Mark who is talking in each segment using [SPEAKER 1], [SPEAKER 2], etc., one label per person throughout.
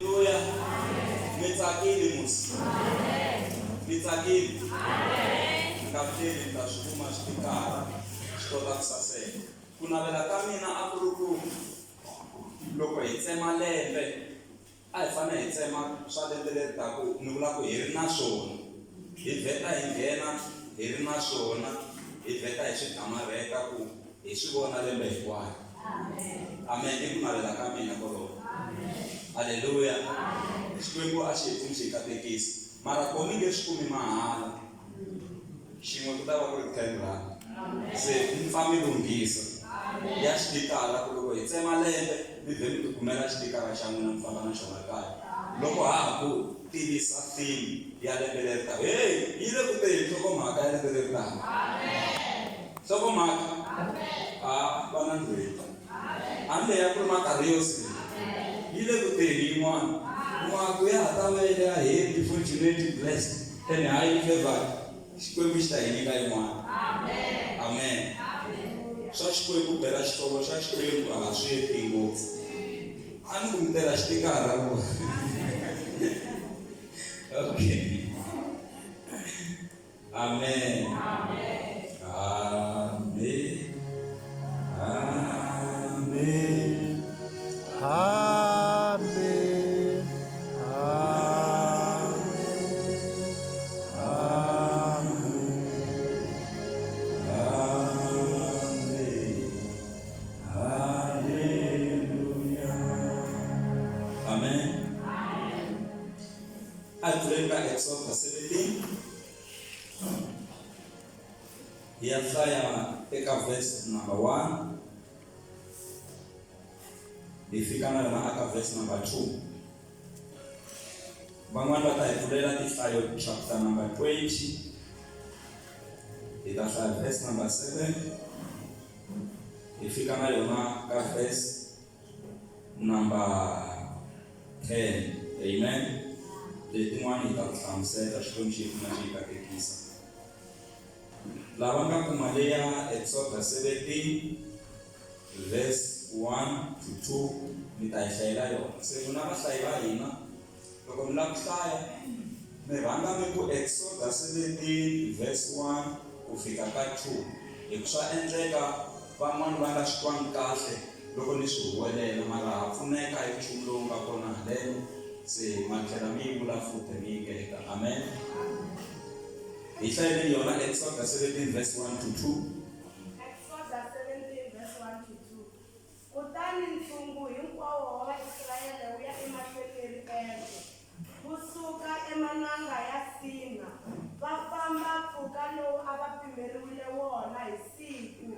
[SPEAKER 1] Haleluya. Mi tsakile musi. Mi tsakile. Mi nga vileli mi ta swi kuma switikara swi kota ku saseka. Ku navela ka mina a ku ri ku loko hi tsema lembe a hi fanele hi tsema swa lembe leri taka ni vula ku hi ri na swona hi vheta hi nghena hi ri na swona hi vheta hi swi damarheta ku hi swi vona lembe hinkwaro amen i ku navela ka mina koloko halleluya xikwembu a xi hi pfuni xi hi katekisa mara ko mi nge swi kumi mahala xin'we ku ta va ku ri 10 rand se mi pfa mi lunghisa ya xitikara ku loko hi tsema lembe mi vhe mi tikumela xitikara xa n'wina mi famba na xona kaya loko ha ha ku tivisa theme ya lembe leri taka heyi yi le ku teni nhlokomhaka ya lembe leri taka nhlokomhaka a va na ndlwini hambi leyi ya ku ri makariosi yi le ku teni yin'wana mwaku ya ha ta vele ya happy fortunate blessed and highly favored xikwembu xi ta hi nyika yin'wana amen swa xikwembu bela xihlovo xa xikwembu a nga swi yeti ngopfu a ni ku mi tela xitikara ku okay amen amen amen
[SPEAKER 2] Amen. Amen. Amen.
[SPEAKER 1] Amen. Hallelujah. Amen. A hi pfuleni ka Exodus 17. Hi ya hlaya eka verse number 1. Hi fika na yona aka verse number 2. Van'wana va ta hi pfulela tinhlayo chapter number 20. Hi ta hlaya verse number 7. Hi fika na yona ka verse number 10. Amen. Letin'wana hi ta ku hlamusela Xikwembu xi hi pfuna xi hi katekisa. Lava nga kuma leya Exodus 17 verse 1 to 2 mi ta hi hlayela yona. Se n'wina vahlayi va hina loko mi lava ku hlaya mi rhanga mi ku Exodus 17 verse 1 ku fika ka 2 hi ku swa endleka van'wani va nga swi twangi kahle loko ni swi huwelela mara ha pfuneka hi nchumu lowu nga kona haleno se ma tlhela mi yi vula futhi mi yi ngeta amen hi hlayeleni yona Exodus 17 verse 1 to 2
[SPEAKER 3] Exodus 17 verse 1 to 2. Kutani ntshungu hinkwawo wa Vaisrayele wu ya emahlweni ni riendzo, wu suka emananga ya Sina, va famba mpfhuka lowu a va pimeriwile wona hi siku,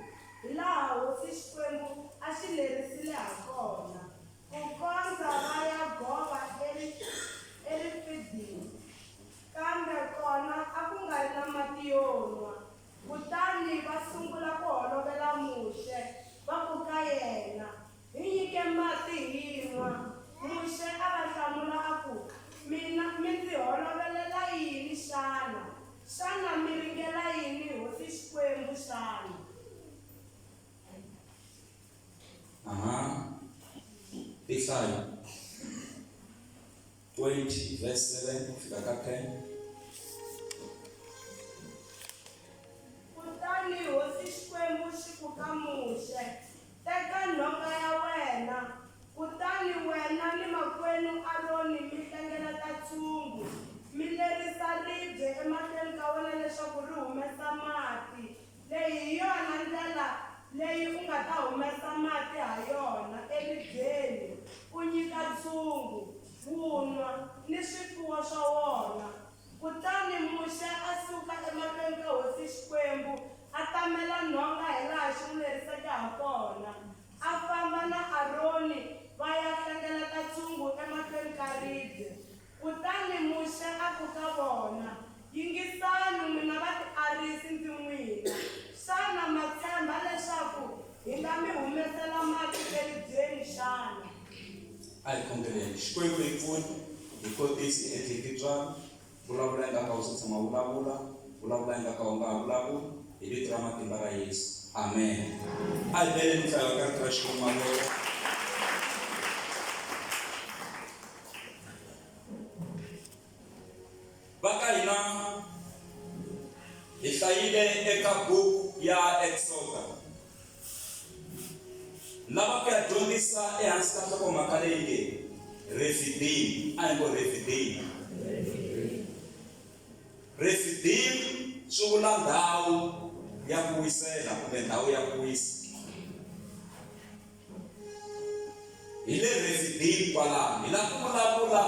[SPEAKER 3] hilaha hosi Xikwembu a xi lerisile hakona, ku kondza va ya gova eRefidimi. Kambe kona a ku nga ri na mati yo nwa. Kutani va sungula ku holovela Muxe, va ku ka yena, Hi nyike mati hi nwa. Muxe a va hlamula a ku, Mina, mi ndzi holovelela yini xana? Xana mi ringela yini hosi Xikwembu xana?
[SPEAKER 1] Aha. Tinhlayo 20 verse 7 ku fika ka 10.
[SPEAKER 3] Kutani hosi Xikwembu xi ku ka Muxe, Teka nhonga ya wena, kutani wena ni makwenu Aroni mi hlengeleta ntshungu, mi lerisa ribye emahlweni ka wena leswaku ri humesa mati. Leyi hi yona ndlela leyi u nga ta humesa mati ha yona eribyeni, u nyika ntshungu, wu nwa, ni swifuwo swa wona. Kutani Muxe a suka emahlweni ka hosi Xikwembu, a tamela nhonga hilaha xi n'wi leriseke hakona, a famba na Aroni va ya hlengeleta ntshungu emahlweni ka ribye. Kutani Muxe a ku ka vona, Yingisani, n'wina vatiarisi ndzin'wina! Xana ma tshemba leswaku hi nga mi humesela mati eribyeni xana?
[SPEAKER 1] A hi khongeleni. Xikwembu hi pfuni, hi kotisi, hi endli hi tintswalo. Vulavula ingaku a wu se tshama u vulavula, vulavula ingaku a wu nga ha vulavuli, hi vito ra matimba ra Yesu. Amen. A hi beleni ku hlaya ka rito ra Xikwembu mavoko. Va ka hina hi hlayile eka buku ya Exoda. Lava ku ya dyondzisa ehansi ka nhlokomhaka leyi nge Refidim, a hi ngo Refidim. Refidim swi vula ndhawu ya ku wisela kumbe ndhawu ya ku wisa. Hi le Refidim kwalano. Hi lava ku vulavula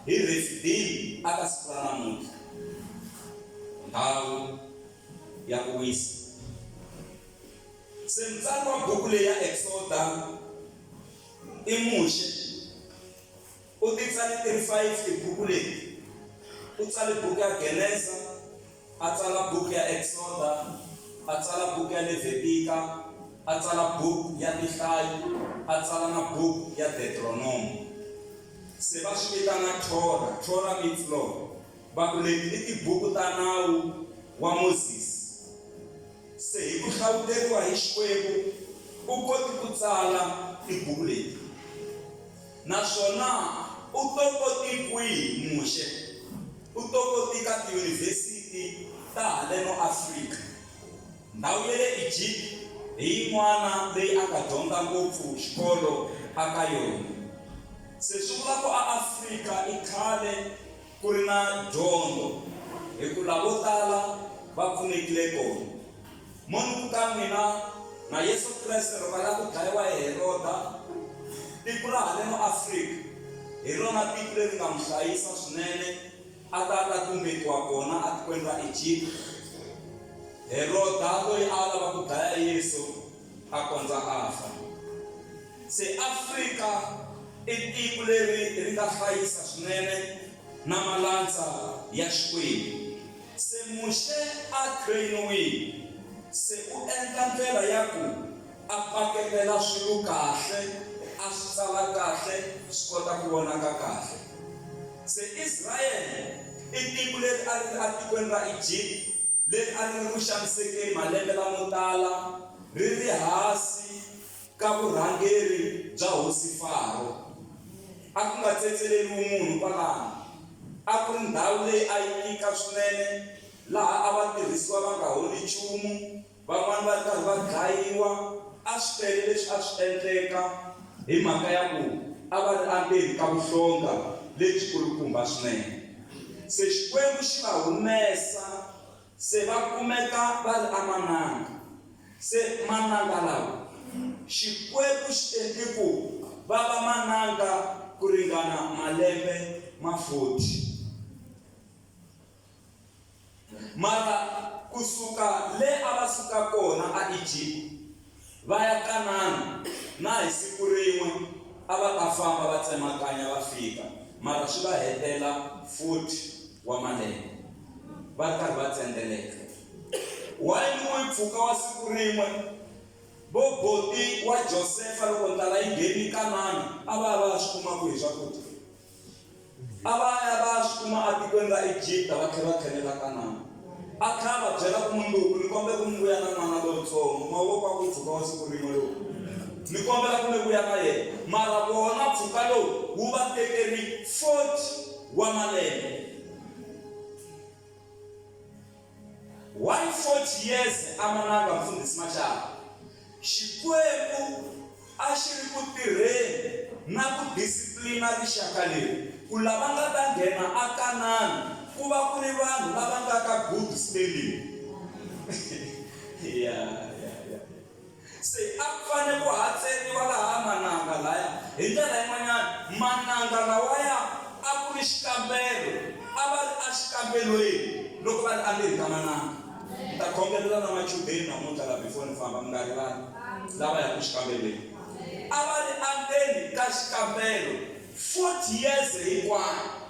[SPEAKER 1] hi Refidim aka siku ra namuntlha. Ndhawu ya ku wisa. Se mutsari wa buku leyi ya Eksoda i Muxe. U ti tsale ti ri 5 tibuku leti. U tsale buku ya Genesa, a tsala buku ya Eksoda, a tsala buku ya Levhitika, a tsala buku ya Tinhlayo, a tsala na buku ya Deuteronomo. Se va swi vitana Torah, Torah means law. Va ku leti i tibuku ta nawu wa Mozisi. Se hi ku hlawuteriwa hi Xikwembu, u koti ku tsala tibuku leti. Naswona u tokoti kwihi Muxe? U tokoti ka tiyunivhesiti ta haleno Afrika. Ndhawu ya le Egypt hi yin'wana leyi a nga dyondza ngopfu xikolo aka yona. Se swi vula ku a Afrika i khale ku ri na dyondzo, hi ku lavo tala va pfunekile kona. Mo ni ku ka n'wina, na Yesu Kreste loko a lava ku dlayiwa hi Heroda, tiko ra haleno Afrika hi rona tiko leri nga n'wi hlayisa swinene, a ta a ta tumbetiwa kona atikweni ra Egipta. Heroda loyi a lava ku dlaya Yesu a kondza a fa. Se Afrika i tiko leri ri nga hlayisa swinene na malandza ya Xikwembu. Se Muxe a trainiwile, se u endla ndlela ya ku a paketela swilo kahle, a swi tsala kahle swi kota ku vonaka kahle. Se Israyele i tiko leri a ri ri atikweni ra Egypt leri a ri ri ku xanisekeni malembe lamo tala ri ri hasi ka vurhangeri bya Hosi Faro. A ku nga tsetseleriwi munhu kwalano. A ku ri ndhawu leyi a yi tika swinene laha a va tirhisiwa va nga holi nchumu, van'wana va ri karhi va dlayiwa. A swi tele leswi a swi endleka hi mhaka ya ku a va ri endzeni ka vuhlonga lebyikulukumba swinene. Se Xikwembu xi va humesa Se va kumeka va ri emananga. Se mananga lawa, Xikwembu xi endle ku va va mananga ku ringana malembe ma 40. Mara ku suka le a va suka kona aEgipta va ya Kanana, na hi siku rin'we a va ta famba va tsemakanya va fika, mara swi va hetela 40 wa malembe. Va ri karhi va tsendzeleka. Why ni mpfhuka wa siku rin'we vo boti wa Josefa loko ndlala yi ngheni Kanana a va ya va ya swi kuma kwihi swakudya? A va ya va ya swi kuma atikweni ra Egipta va tlhela va tlhelela Kanana. A tlhela a va byela ku mundzuku ni kombela ku mi vuya na n'wana lontsongo mavoko a ku mpfhuka wa siku rin'we lowu ni kombela ku mi vuya na yena mara vona mpfhuka lowu wu va tekeri 40 wa malembe. Why 40 years amananga mfundhisi Machaka? Xikwembu a xi ri ku tirheni na ku disciplina rixaka leri ku lava nga ta nghena a Kanana ku va ku ri vanhu lava nga ka good standing. Yeah, yeah, yeah. Se a ku fanele ku hatseriwa laha mananga laya. Hi ndlela yin'wanyana, mananga lawaya a ku ri xikambelo, a va ri exikambelweni loko va ri endzeni ka mananga. Ni ta khongelela na machudeni namuntlha la before ni famba, mi nga rivali lava yaka exikambelweni. A va ri endzeni ka xikambelo 40 years hinkwayo.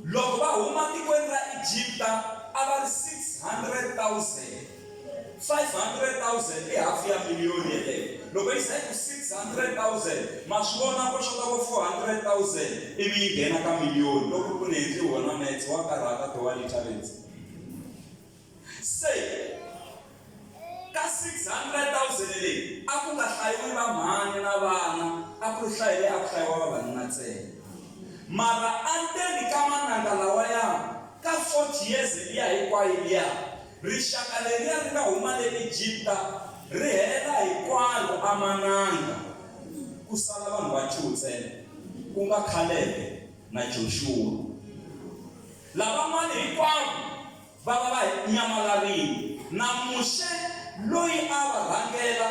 [SPEAKER 1] Loko va huma tikweni ra Egipta a va ri 600,000. 500,000 i hafu ya miliyoni yeleyo. Loko yi za yi ku 600,000, ma swi vona ku xota vo 400,000 ivi yi nghena ka miliyoni. Loko ku ri ku ni endli wona metse wa karhata the wa literacy. Se ka 600,000 leyi a ku nga hlayiwi vamhani na vana, a ku ri nhlayo leyi a ku hlayiwa vavanuna ntsena. Mara endzeni ka mananga lawa. 40 years liya hinkwayo liya, rixaka leriya ri nga huma le Egipta ri hela hinkwaro amananga, ku sala vanhu va two ntsena, ku nga Kalebe na Joxuwa. Lavan'wana hinkwavo va va va nyamalarile, na Muxe loyi a va rhangela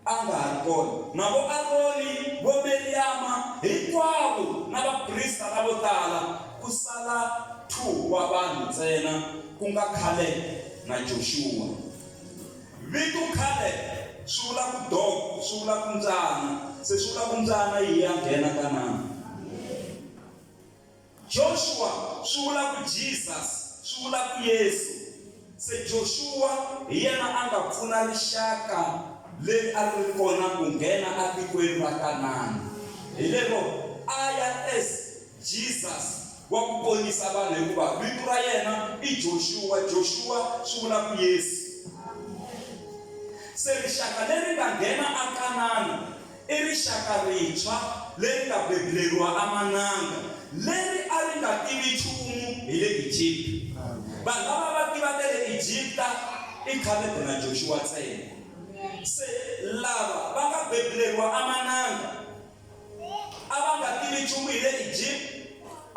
[SPEAKER 1] a nga ha ri kona, na vo Aroni, vo Miriyama hinkwavo na vaprista lavo tala, ku sala 2 wa vanhu ntsena, ku nga Kalebe na Joxuwa. Vito Kalebe swi vula ku dog, swi vula ku mbyana, se swi vula ku mbyana yi ya nghena Kanana. Joshua swi vula ku Jesus, swi vula ku Yesu. Se Joshua hi yena a nga pfuna rixaka leri a ri ri kona ku nghena atikweni ra Kanana. Hi lero a ya as Jesus wa ku ponisa vanhu hikuva vito ra yena i Joshua, Joshua swi vula ku Yesu. Se rixaka leri nga nghena a Kanana I rixaka rintshwa leri nga bebuleriwa amananga, leri a ri nga tivi nchumu hi le Egipta. Vanhu lava va tiva ta le Egipta i Kalebe na Joxuwa ntsena. Se lava va nga bebuleriwa amananga a va nga tivi nchumu hi le Egipta,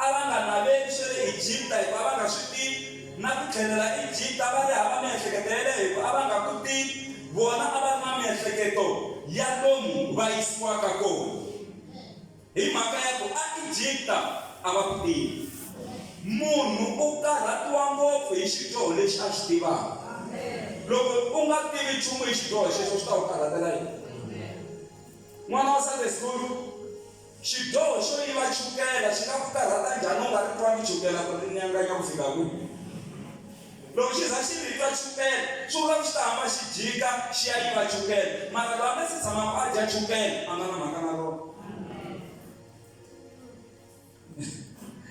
[SPEAKER 1] a va nga naveli swa le Egipta hikuva a va nga swi tivi, na ku tlhelela Egipta a va ri hava miehleketo yeleyo hikuva a va nga ku tivi. Vona a va ri na miehleketo ya lomu va yisiwaka kona, hi mhaka ya ku aEgipta a va ku tivi. Munhu u karhatiwa ngopfu hi xidyoho lexi a xi tivaka. Loko u nga tivi nchumu hi xidyoho xexo, swi ta ku karhatela yini? N'wana wa Sunday school, Xidyoho xo yiva chukela xi nga ku karhata njhani u nga ri twangi chukela ku ri nyanganya ku fika kwihi? Loko xi za xi ri twa chukela swi vula ku xi ta hamba xi jika xi ya yiva chukela. Mara loyi a nga se tshamaka a dya chukela a nga na mhaka na rona.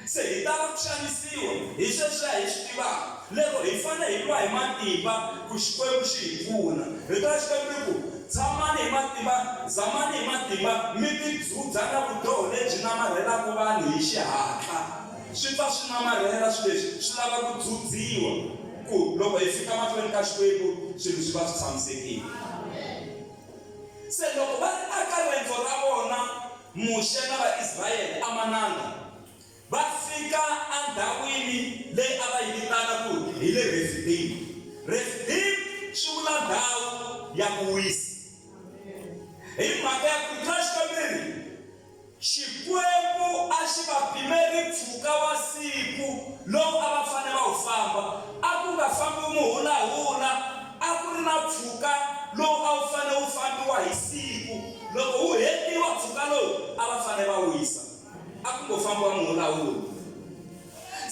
[SPEAKER 1] Se hi tala ku xanisiwa hi sweswiya hi swi tivaka, lero hi fanele hi lwa hi matimba ku Xikwembu xi hi pfuna. Rito ra Xikwembu ri ku, Tshamani hi matimba, zamani hi matimba, mi tidzhubya na vudyoho lebyi namarhelaka vanhu hi xihatla. Swi pfa swi namarhela swilo leswi, swi lava ku dzhudziwa, ku loko hi fika mahlweni ka Xikwembu swilo swi va swi tshamisekile. Se loko va ri aka rendzo ra vona, Muxe na Vaisrayele amananga, va fika endhawini leyi a va yi vitana ku hi le Refidimu. Refidimu swi vula ndhawu ya ku wisa. Hi mhaka ya ku Rito ra Xikwembu ri ri, Xikwembu a xi va pimeli mpfhuka wa siku lowu a va fanele va wu famba. A ku nga fambiwi muhulahula, a ku ri na mpfhuka lowu a wu fanele wu fambiwa hi siku. Loko wu hetiwa mpfhuka lowu, a va fanele va wisa. A ku ngo fambiwa muhulahula.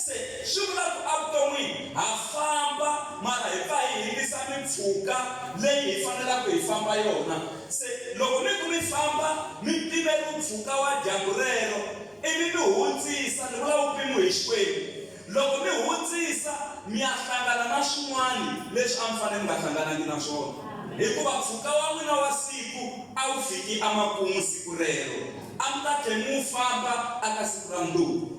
[SPEAKER 1] Se swi vula ku evuton'wini ha famba mara hi pfa hi hundzisa mimpfhuka leyi hi fanelaka hi famba yona. Se loko mi ku mi famba mi pimeriwe mpfhuka wa dyambu rero ivi mi hundzisa, ni vula wu pimiwe hi Xikwembu. Loko mi hundzisa mi ya hlangana na swin'wana leswi a mi fanele mi nga hlanganangi na swona, hikuva mpfhuka wa n'wina wa siku a wu fiki emakumu siku rero, a mi ta tlhe mi wu famba aka siku ra mundzuku.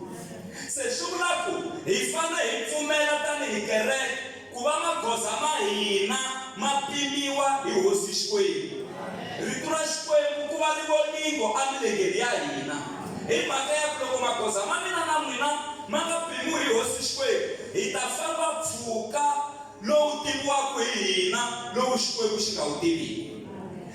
[SPEAKER 1] Se swi vula ku hi fanele hi pfumela tanihi kereke ku va magoza ma hina ma pimiwa hi Hosi Xikwembu. Rito ra Xikwembu ku va rivoningo emilengeni ya hina. Hi mhaka ya ku loko magoza ma mina na n'wina ma nga pimiwi hi Hosi Xikwembu, hi ta famba mpfhuka lowu tiviwaka hi hina lowu Xikwembu xi nga wu tiviki.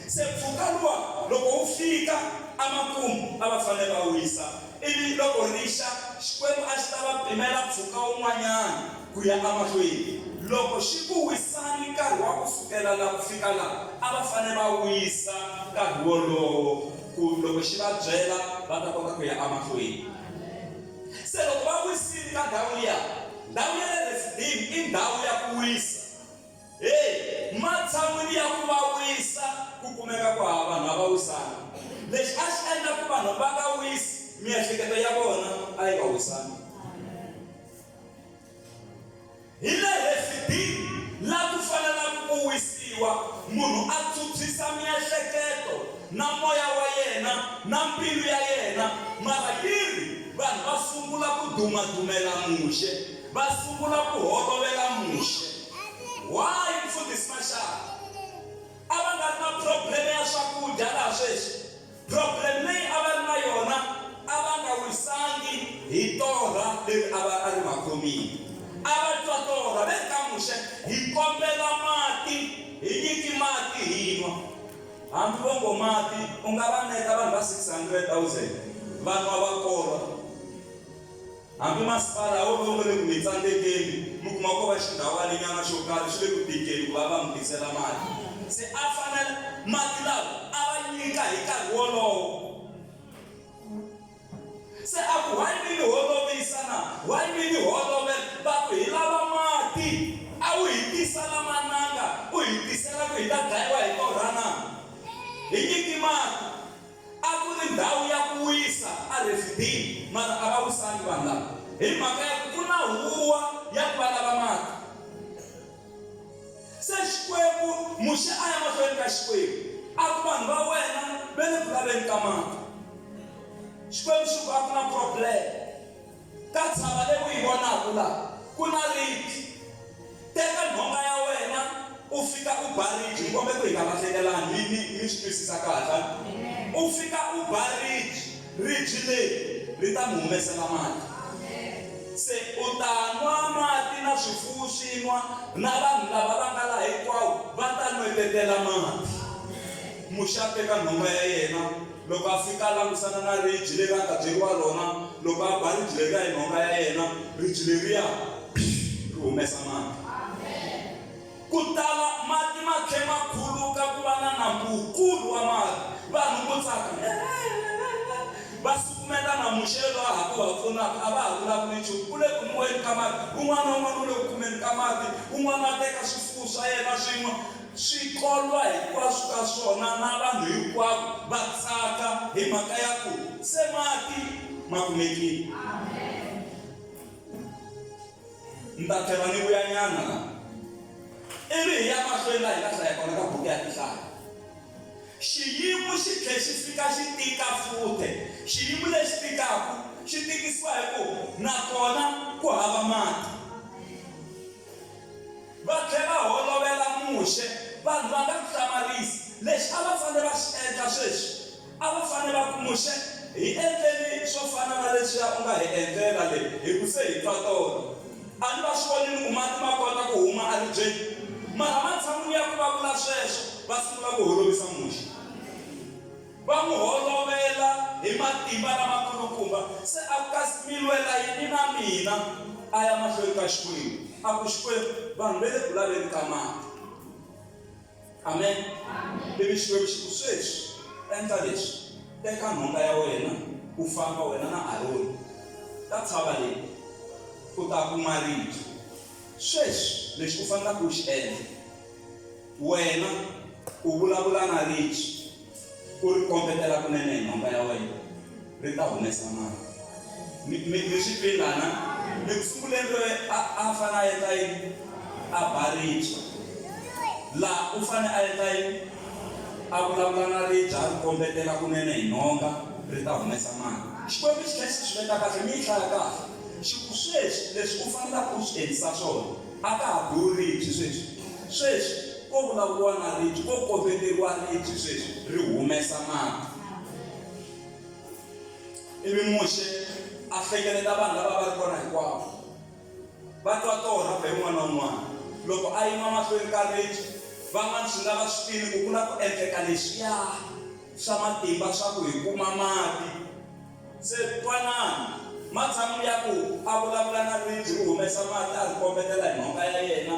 [SPEAKER 1] Se mpfhuka luwa loko wu fika emakumu a va fanele va wisa, ivi loko ri xa, Xikwembu a xi ta va pimela mpfhuka wun'wanyana ku ya emahlweni. Loko xi ku wisani nkarhi wa ku sukela la ku fika la, a va fanele va wisa nkarhi wolowo ku loko xi va byela va ta kota ku ya emahlweni. Se loko va wisile ka ndhawu liya, ndhawu ya le Refidim i ndhawu ya ku wisa. Hey, matshan'wini ya ku va wisa, ku kumeka ku hava vanhu a va wisanga. Lexi a xi endla ku vanhu va nga wisi, miehleketo ya vona a yi nga wisanga. Hi le Refidim la ku fanelaka ku wisiwa, munhu a phyuphyisa miehleketo na moya wa yena na mbilu ya yena. Mara yi ri, vanhu va sungula ku dumadumela Muxe. Va sungula ku holovela Muxe. Why mfundhisi Mashaka? A va nga ri na problem ya swakudya laha sweswi. Problem leyi a va ri na yona a va nga wisangi hi torha leri a va a ri va khomile. A va twa torha ve ri ka Muxe, hi kombela mati, hi nyiki mati hi nwa. Hambi vo ngo mati u nga va neta vanhu va 600,000 va nwa va kolwa. Hambi masipala wo va wu nga le ku mi tsandzekeni, mi kuma ko va xindhawani nyana xo karhi xi le ku tikeni ku va va mi tisela mati. Se a fanele mati lawa a va nyika hi nkarhi wolowo. Se a ku why mi ni holovisa na? Why mi ni holovela? Va ku hi lava mati. A wu hi tisa la mananga u hi tisela ku hi ta dlayiwa hi torha na? Hi nyiki mati. A ku ri ndhawu ya ku wisa aRefidimi, mara a va wisangi vanhu lava hi mhaka ya ku ku na huwa ya ku va lava mati. Se Xikwembu, Muxe a ya mahlweni ka Xikwembu, a ku, Vanhu va wena va le ku laveni ka mati. Xikwembu xi ku, A ku na problem. Ka tshava leyi u yi vonaka la, ku na ribye. Teka nhonga ya wena u fika u ba ribye. Ni kombela ku hi nga lahlekelani, mi, mi, mi swi twisisa kahle. U fika u ba ribye, ribye leri ri ta mi humesela mati. Se u ta nwa mati na swifuwo swi nwa, na vanhu lava va nga laha hinkwawo va ta nwetetela mati. Muxe a teka nhonga ya yena. Loko a fika a langusana na ribye leri a nga byeriwa rona, loko a ba ribye leriya hi nhonga ya yena, ribye leriya ri humesa mati. Ku tala mati ma tlhe ma khuluka ku va na nambu wukulu wa mati. Vanhu vo tsaka va sukumeta na Muxe loyi a ha ku va pfunaka, a va ha vulavuli nchumu. U le ku nweni ka mati, un'wana na un'wana u le ku kumeni ka mati, un'wana a teka swifuwo swa yena swi nwa. Swikolwa hinkwaswo ka swona na vanhu hinkwavo va tsaka hi mhaka ya ku se mati ma kumekile. Ni ta tlhela ni vuya nyana la ivi hi ya mahlweni laha hi nga hlaya kona ka buku ya Tinhlayo. Xiyimo xi tlhe xi fika xi tika futhe. Xiyimo lexi tikaku xi tikisiwa hi ku nakona ku hava mati. Va tlhe va holovela Muxe. Vanhu va nga ku hlamarisi. Lexi a va fanele va xi endla sweswi, a va fanele va ku, Muxe, hi endleni swo fana na leswiya u nga hi endlela le, hi ku se hi twa torha. A ni va swi vonile ku mati ma kota ku huma eribyeni. Mara matshan'wini ya ku va vula sweswo, va sungula ku holovisa Muxe. Va n'wi holovela hi matimba lamakulukumba. Se a ku, Kasi mi lwela yini na mina? A ya mahlweni ka Xikwembu, a ku, Xikwembu, vanhu va le ku laveni ka mati. Amen. Ivi Xikwembu xi ku, Sweswi endla leswi, teka nhonga ya wena u famba, wena na Aroni, ka tshava leyi, u ta kuma ribye. Sweswi lexi u fanelaka u xi endla, Wena u vulavula na ribye, u ri kombetela kunene hi nhonga ya wena, ri ta humesa mati. Mi, mi, mi swi twile lana? Eku sunguleni loyi a a fanele a endla yini? A ba ribye. Laha u fanele a endla yini? A vulavula na ribye, a ri kombetela kunene hi nhonga, ri ta humesa mati. Xikwembu xi tlhela xi swi veka kahle, mi yi hlaya kahle. Xi ku, Sweswi leswi u fanelaka u swi endlisa swona, A ka ha biwi ribye sweswi. Sweswi ko vulavuriwa na ribye, ko kombeteriwa ribye sweswi, ri humesa mati. Ivi Muxe a hlengeleta vanhu lava a va ri kona hinkwavo. Va twa torha be un'wana na un'wana. Loko a yima mahlweni ka ribye, van'wana swi nga va swi twile ku ku la ku endleka leswiya swa matimba swa ku hi kuma mati. Se twanani, matshan'wini ya ku a vulavula na ribye ri humesa mati a ri kombetela hi nhonga ya yena,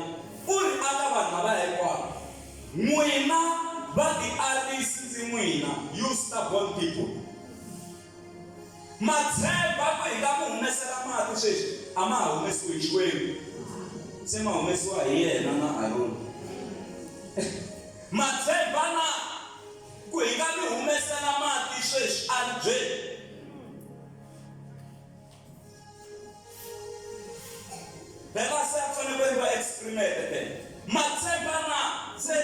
[SPEAKER 1] u ri aka vanhu lavaya hinkwavo, N'wina vatiarisi ndzi n'wina, you stubborn people. Ma tshemba ku hi nga mi humesela mati sweswi, a ma ha humesiwi hi Xikwembu, se ma humesiwa hi yena na Aroni. Ma tshemba na? Ku hi nga mi humesela mati sweswi aribyeni. Phela se a ku fanele ku endliwa experiment phela. Ma tshemba na se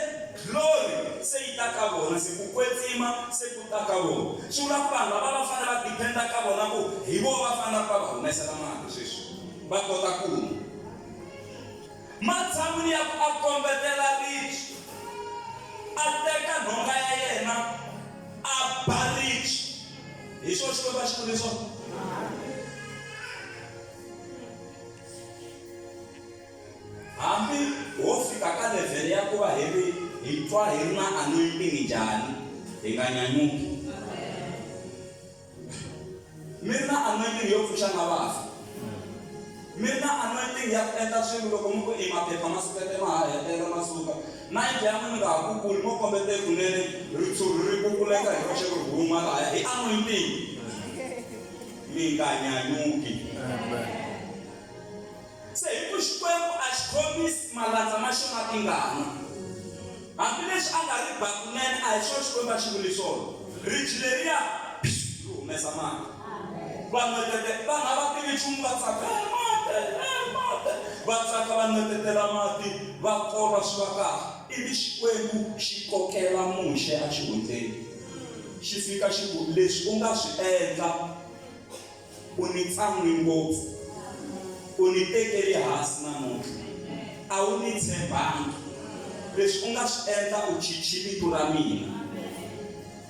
[SPEAKER 1] glory se yi ta ka vona se ku kwetsima se ku ta ka vona. Swi vula ku vanhu lava va fanele va depend-a ka vona ku hi vona va fanelaka va va humesela mati sweswi. Va kota ku nwa. Matshan'wini ya ku a kombetela ribye, a teka nhonga ya yena a ba ribye. Hi swona Xikwembu a xi vule swona. Hambi ho fika ka level ya ku va hi ri hi twa hi ri na anointing njhani, hi nga nyanyuki. Mi ri na anointing yo pfuxa na vafi. Mi ri na anointing ya ku endla swilo loko mi ku i maphepha ma sukete ma ha hetela ma suka. Na yindlu ya n'wina mi nga ha kukuli mo kombete kunene ritshuri ri kukuleka hi roxe ri huma lahaya hi anointing. Mi nga nyanyuki. Se hi ku Xikwembu a xi khomisi malandza ma xona tingana. Hambi leswi a nga ri ba kunene a hi swona Xikwembu a xi vuli swona. Ribye leriya, pshu, ri humesa mati. Va nwetete, vanhu a va tivi nchumu va tsaka, He mati! He mati! Va tsaka va nwetetela mati, va kolwa swi va kahle. Ivi Xikwembu xi kokela Muxe exihundleni. Xi fika xi ku, Leswi u nga swi endla, U ni tsan'wi ngopfu. U ni tekeli hansi namuntlha. A wu ni tshembangi. Leswi u nga swi endla u chichi vito ra mina.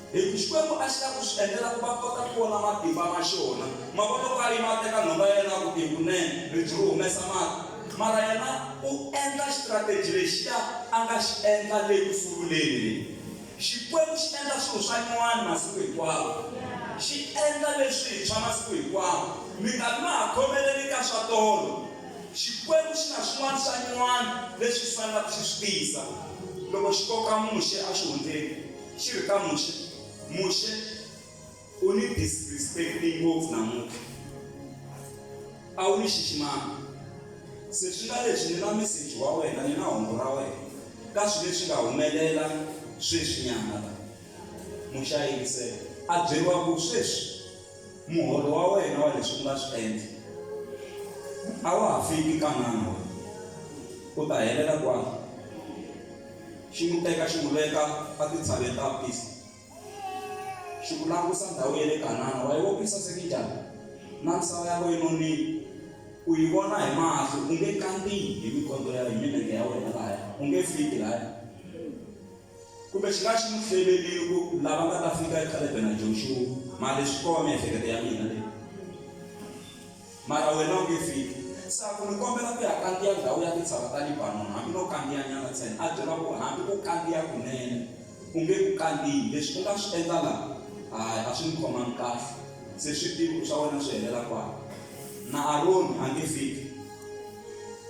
[SPEAKER 1] Hi ku Xikwembu a xi lava ku swi endlela ku va kota ku vona matimba ma xona. Ma vona loko a yima a teka nhonga ya yena a ku i kunene ribye ri humesa mati. Mara yena u endla xitrateji lexiya a nga xi endla le ku sunguleni le. Xikwembu xi endla swilo swa nyuwani masiku hinkwawo. Xi endla leswintshwa masiku hinkwawo. Mi nga vi ma ha khomeleli ka swa tolo. Xikwembu xi na swin'wana swa nyuwani leswi xi fanelaka xi swi tisa. Loko xi koka Muxe exihundleni, xi ri ka Muxe, Muxe, u ni disrespect-i ngopfu namuntlha. A wu ni xiximanga. Se swi nga leswi ni na meseji wa wena, ni na hungu ra wena ka swilo leswi nga humelela sweswinyana la. Muxe a yingisela. A byeriwa ku, Sweswi, muholo wa wena wa leswi u nga swi endla a wa ha fiki Kanana wena. U ta helela kwala. Xi n'wi teka xi n'wi veka etintshaveni ta Pisga. Xi ku langusa ndhawu ya le Kanana, wa yi vona ku yi saseke njhani? Na misava ya ko yi nonile. U yi vona hi mahlo, u nge kandziyi hi mikondzo ya hi milenge ya wena lahaya, u nge fiki lahaya. Kumbe xi nga xi n'wi hlelelile ku lava nga ta fika i Kalebe na Joxuwa, mara leswi ko va miehleketo ya mina leyi. Mara wena u nge fiki. Se a ku, Ni kombela ku ya kandziya ndhawu ya tintshava ta Libanoni, hambi no kandziyanyana ntsena. A byela ku, Hambi ku kandziya kunene, u nge ku kandziyi. Leswi u nga swi endla laha, hayi, a swi ni khomangi kahle. Se swi tivi ku swa wena swi helela kwala. Na Aroni a nge fiki.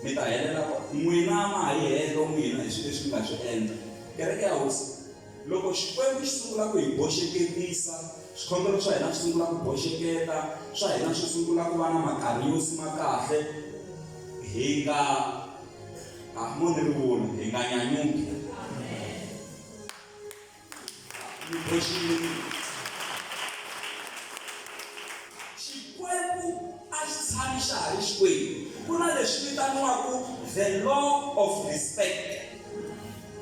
[SPEAKER 1] Mi ta helela kwala. N'wina ma ha yi helo n'wina hi swilo leswi mi nga swi endla. Kereke ya Hosi. Loko Xikwembu xi sungula ku hi boxeketisa, swikhongelo swa hina swi sungula ku boxeketa, swa hina swi sungula ku va na makariosi ma kahle, hi nga, a mo ni ri vula, hi nga nyanyuki. Ni boxile. Xikwembu a xi tshami xa ha ri Xikwembu. Ku na leswi vitaniwaka the law of respect.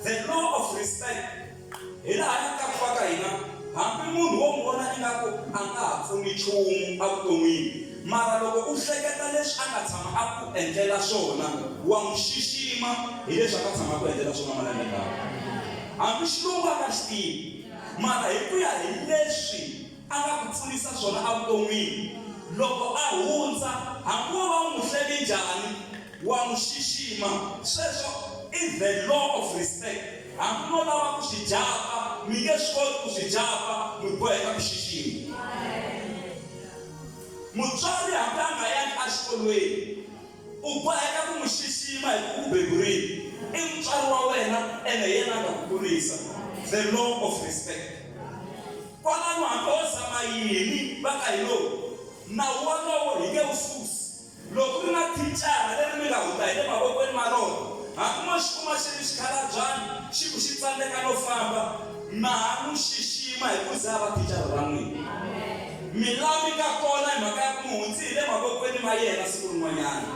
[SPEAKER 1] The law of respect. Hi laha ka ku va ka hina, hambi munhu wo n'wi vona ingaku a nga ha pfuni nchumu evuton'wini, mara loko u hleketa leswi a nga tshama a ku endlela swona, wa n'wi xixima hi leswi a nga tshama a ku endlela swona malembe lawa. Hambi xilungu a nga xi tivi, mara hi ku ya hi leswi a nga ku pfunisa swona evuton'wini, loko a hundza, hambi wo va u n'wi hleke njhani, wa n'wi xixima. Sweswo i the law of respect. Hambi mo lava ku swi japa, mi nge swi koti ku swi japa, mi boheka ku xixima. Mutswari hambi a nga yangi exikolweni, u boheka ku n'wi xixima hi ku ku beburile. I mutswari wa wena ene hi yena a nga ku kurisa. The law of respect. Kwalano hambi ho zama yini va ka hi lowu, nawu wolowo hi nge wu susi. Loko ku ri na thicara leri mi nga hundza hi le mavokweni ma rona, hambi mo xi kuma xi ri xikhalabyana, xi ku xi tsandzeka no famba, ma ha n'wi xixima hi ku ze a va thicara ra n'wina. Mi la mi nga kona hi mhaka ya ku mi hundzi hi le mavokweni ma yena siku rin'wanyana.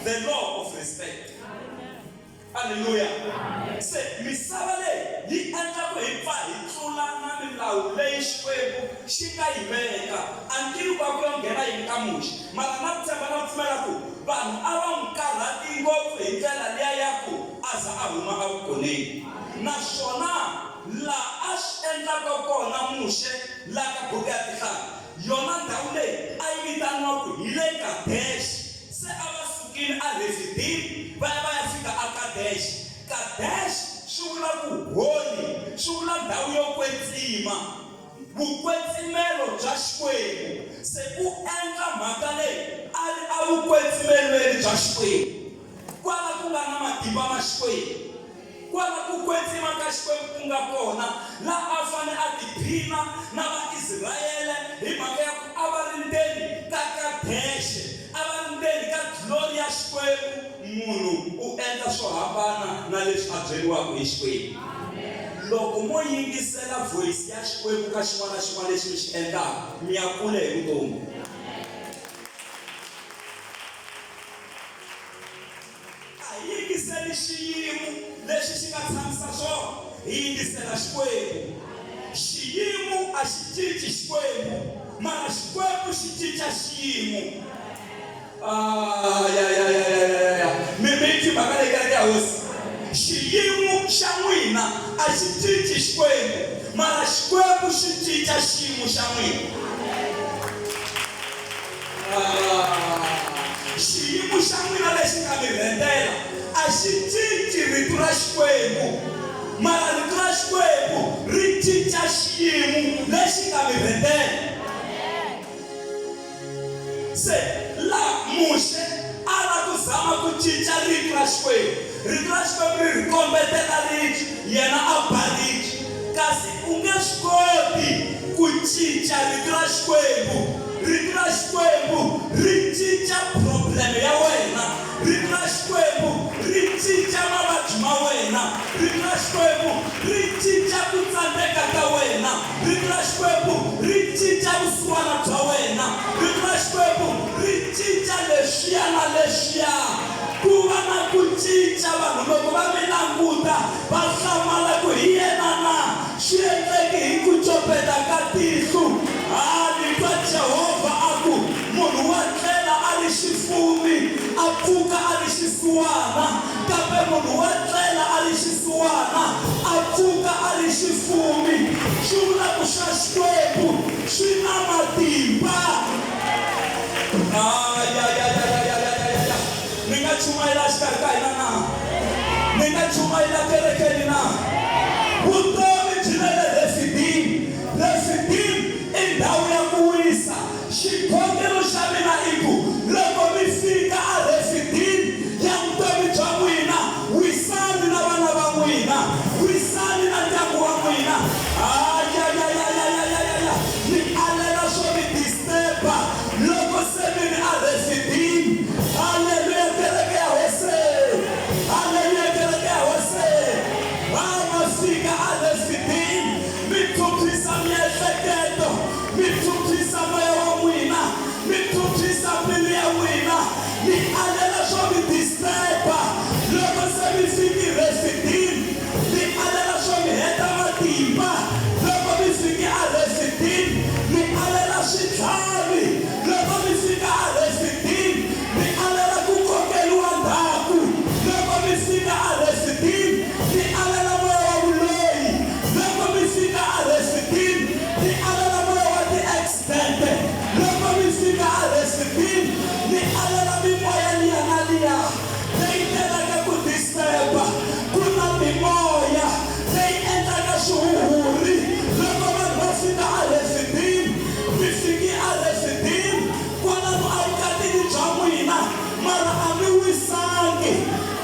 [SPEAKER 1] The law of respect. Aleluya! Se misava leyi yi endla ku hi pfa hi tlula na milawu leyi Xikwembu xi nga yi veka. A ni tivi ku a ku yo nghena yini ka Muxe, mara na tshemba na pfumela ku vanhu le Kadesh. Se a va sukile a Refidim va ya va ya fika a Kadesh. Kadesh swi vula ku holy, swi vula ndhawu yo kwetsima, vukwetsimelo bya Xikwembu. Se u endla mhaka leyi a ri evukwetsimelweni bya Xikwembu, kwala ku nga na matimba ma Xikwembu, kwala ku kwetsima ka Xikwembu ku nga kona, laha a fane a tiphina na Vaisrayele hi mhaka ya ku a va ri ndzeni ka Kadexe, a va ri ndzeni ka glory ya Xikwembu. Munhu u endla swo hambana na leswi a byeriwaka hi Xikwembu. Loko mo yingisela voice ya Xikwembu ka xin'wana na xin'wana lexi mi xi endlaka, mi ya kule hi vutomi. A hi yingiseli xiyimo lexi xi nga tshamisa swona, hi yingisela Xikwembu. Xiyimo a xi cinci Xikwembu, mara Xikwembu xi cinca xiyimo. Ah, ya ya ya ya ya ya. Mi mi yi mhaka leyi kereke ya hosi. Xiyimo xa n'wina a xi cinci Xikwembu, mara Xikwembu xi cinca xiyimo xa n'wina. Ah, xiyimo xa n'wina lexi nga mi rhendzela a xi cinci rito ra Xikwembu, mara rito ra Xikwembu ri cinca xiyimo lexi nga mi rhendzela. Se la Muxe a la ku zama ku cinca rito ra Xikwembu. Rito ra Xikwembu ri ri kombetela ribye, yena a ba ribye. Kasi u nge swi koti ku cinca rito ra Xikwembu. Rito ra Xikwembu ri cinca problem ya wena. Rito ra Xikwembu ri cinca mavabyi ma wena. Rito ra Xikwembu ri cinca ku tsandzeka ka wena. Rito ra Xikwembu ri cinca vusiwana bya wena. Rito ra Xikwembu ri cinca leswiya na leswiya. Ku va na ku cinca, vanhu loko va mi languta va hlamala ku hi yena na? Swi endleke hi ku copeta ka tihlo. Ha ni twa Jehovha a ku, Munhu wa tlela a ri xifumi, a pfuka a ri xisiwana, kambe munhu wa tlela a ri xisiwana, a pfuka a ri xifumi. Swi vula ku swa Xikwembu swi na matimba. Ayayayayayayaya! Ni nga chumayela exikarhi ka hina na? Ni nga chumayela kerekeni na? Vutomi byi na le Refidim. Refidim i ndhawu ya ku wisa. Xikhongelo xa mina i ku, loko mi fika a Refidim ya vutomi bya n'wina, wisani na vana va n'wina, wisani na ndyangu wa n'wina. Ayayayayayayaya! Ni alela swo mi disturb-a loko se mi ri a Refidim. Haleluya, kereke ya Hosi! Haleluya, kereke ya Hosi! Va ma fika a Refidim, mi phyuphyisa miehleketo, mi phyuphyisa moya wa n'wina, mi phyuphyisa mbilu ya n'wina, mi alela swo mi disturb-a loko se mi fiki Refidim, mi alela swo mi heta matimba loko mi fiki a Refidim, mi alela switlhavi loko mi fika a Refidim, mi alela ku kokeriwa ndzhaku loko mi fika a Refidim, mi alela moya wa vuloyi loko mi fika a Refidim, mi alela moya wa ti-accident loko mi fika a Refidim, mi alela mimoya liya na liya leyi telaka ku disturb-a. Ku na mimoya leyi endlaka swihuhuri loko vanhu va fika a Refidim. Mi fiki a Refidim kwalano evukatini bya n'wina, mara a mi wisangi.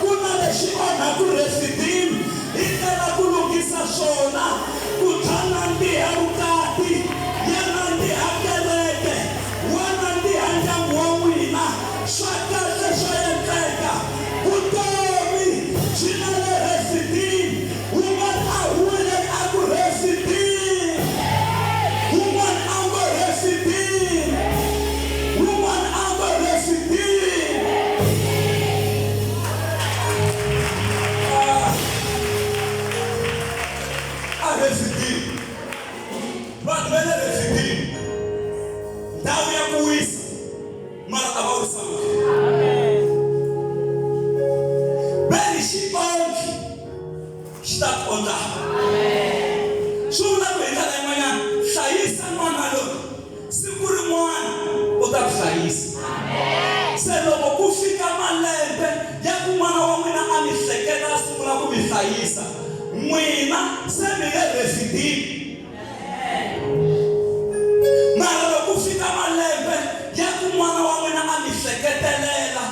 [SPEAKER 1] Ku na lexi onhaku Refidim, hi tela ku lunghisa swona. Ku bya nandziha vukati, ya nandziha kereke, wa nandziha ndyangu wa n'wina. Swa kahle swa endleka. Vutomi byi na le Refidim. Wun'wana a huweleli a ku, Refidim! Wun'wana a ngo, Refidim! Wun'wana a ngo, Refidim! A Refidim. Vanhu va le Refidim, ndhawu ya ku wisa, mara a va wisanga. Beni xi ondli xi ta ku ondla. Swi vula ku hi ndlela yin'wanyana, hlayisa n'wana loyi, siku rin'wana u ta ku hlayisa. Se loko ku fika malembe ya ku n'wana wa n'wina a mi hleketa a sungula ku mi hlayisa, n'wina se mi le Refidimi. Mara loko ku fika malembe ya ku n'wana wa n'wina a mi hleketelela,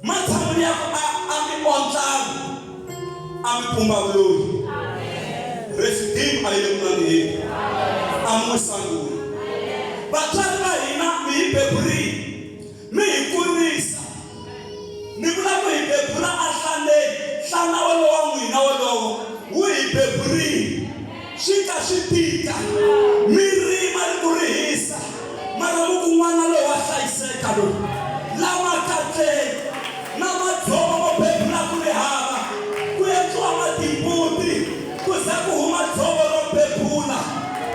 [SPEAKER 1] matshan'wini ya ku a a mi ondlana, a mi pumba vuloyi. Refidim a yi le ku nandziheni, a mi n'wi sanguli. Vatswari va hina mi hi beburile, mi hi kurisa. Ni vula ku hi bebula a hlaneni, nhlana wolowo wa n'wina wolowo wu hi beburile. Swi ka swi tika, mi rima ri ku ri hisa, mara mi ku n'wana loyi wa hlayiseka loyi. La makatleni na madzovo mo bebula ku ri hava, ku endliwa matimbuti ku za ku huma dzovo ro bebula,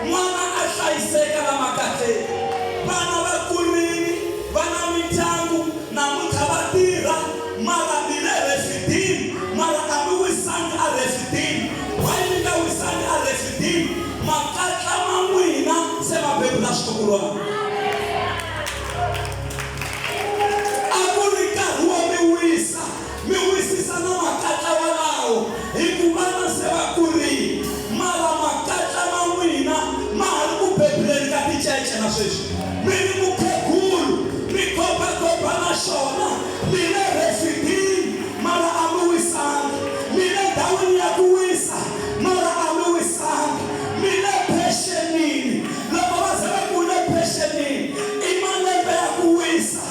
[SPEAKER 1] n'wana a hlayiseka la makatleni. Vana va kurile, va na mindyangu, namuntlha va tirha, mara mi le Refidim, mara a mi wisanga a Refidim. Why mi nga wisanga a Refidim? Makatla ma n'wina se ma bebula switukulwana. A ku ri nkarhi wo mi wisa, mi wisisa na makatla walawo, hi ku vana se va kurile, mara makatla ma n'wina ma ha ri ku bebuleni ka ticece na sweswi. Mi ri mukhegulu, mi gobagoba na xona, mi le Refidim, mara a mi wisanga. Mi le ndhawini ya ku wisa, mara a mi wisanga. Mi le phexenini, loko va ze va ku u le phexenini, i malembe ya ku wisa,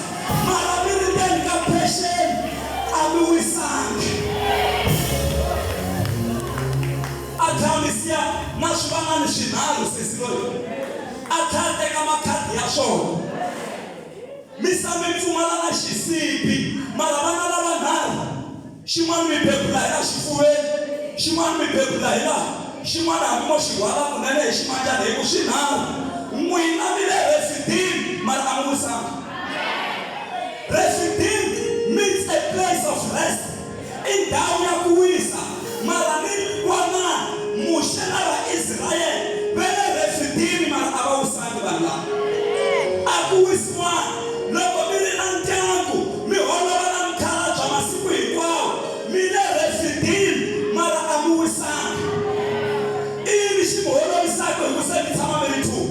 [SPEAKER 1] mara mi ri ndzeni ka phexeni, a mi wisanga. A tlhela a mi siya na swivanani swinharhu sesi loyi a tlhela a teka makhadi ya swona. Mi sa mi pfumala na xisibi, mara vana lavanharhu, xin'wana mi bebula hi la xifuveni, xin'wana mi bebula hi laha, xin'wana hambi mo xi rhwala kunene hi ximanjana hi ku swinharhu. N'wina mi le Refidim, mara a mi wisanga. Refidim means a place of rest, i ndhawu ya ku wisa. Mara ni vona Muxe na Vaisrayele va le Refidimi, mara a va wisangi vanhu lava. A ku wisiwanga. Loko mi ri na ndyangu, mi holova na mukhalabye masiku hinkwawo, mi le Refidimi, mara a mi wisanga. I yini xi mi holovisaka hi ku se mi tshama mi ri two?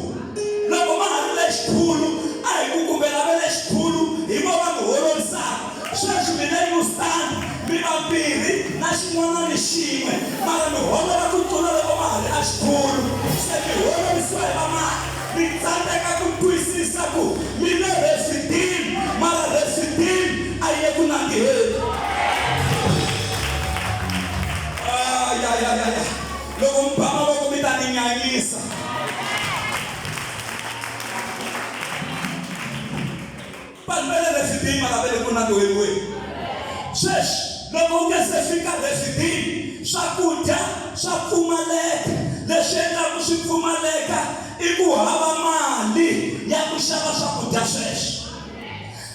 [SPEAKER 1] Loko ma ha ri lexikhulu, a hi ku kumbe lava lexikhulu hi vo va mi holovisaka. Sweswi mi le New Stand, mi vambirhi na xin'wana ni xin'we, mara mi holova ku tlula loko ma ha ri exikhulu. Se mi holovisiwa hi vamani? Mi tsandzeka ku twisisa ku mi le Refidim, mara Refidim a yi le ku nandziheni. Ayayayaya, loko mi ba mavoko mi ta ni nyanyisa. Vanhu va le Refidimi va lavele ku nandziweriweni. Sweswi, loko u nge se fika Refidimi, swakudya swa pfumaleka. Leswi endlaka swi pfumaleka i ku hava mali ya ku xava swakudya sweswo.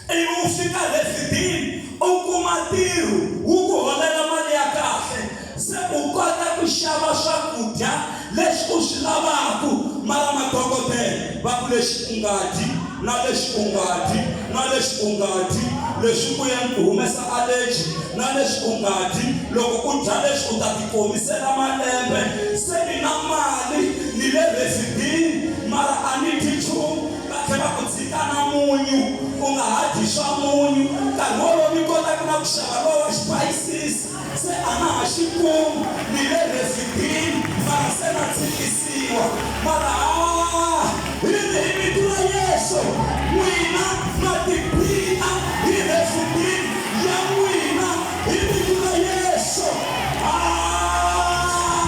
[SPEAKER 1] Ivi u fika Refidimi, u kuma ntirho wu ku holela mali ya kahle, se u kota ku xava swakudya leswi u swi lavaka. Mara madokodela va ku lexi u nga dyi, na lexi u nga dyi, na lexi u nga dyi, leswi ku ku humesa allergy, na lexi u nga dyi, loko u dya lexi u ta tikomisela malembe. Se ni na mali, ni le Refidimi, mara a ni dyi nchumu. Va tlhela va ku tshika na munyu, u nga ha dyi swa munyu. Nkarhi wolowo ni kotaka na ku xava lowa wa xipayisisi, se a na ha xi kumi. Ni le Refidimi, mara se na tshikisiwa. Mara haa, hi ri hi vito ra Yesu, n'wina ma tiphina hi Refidimi ya n'wina hi vito ra Yesu. Haa,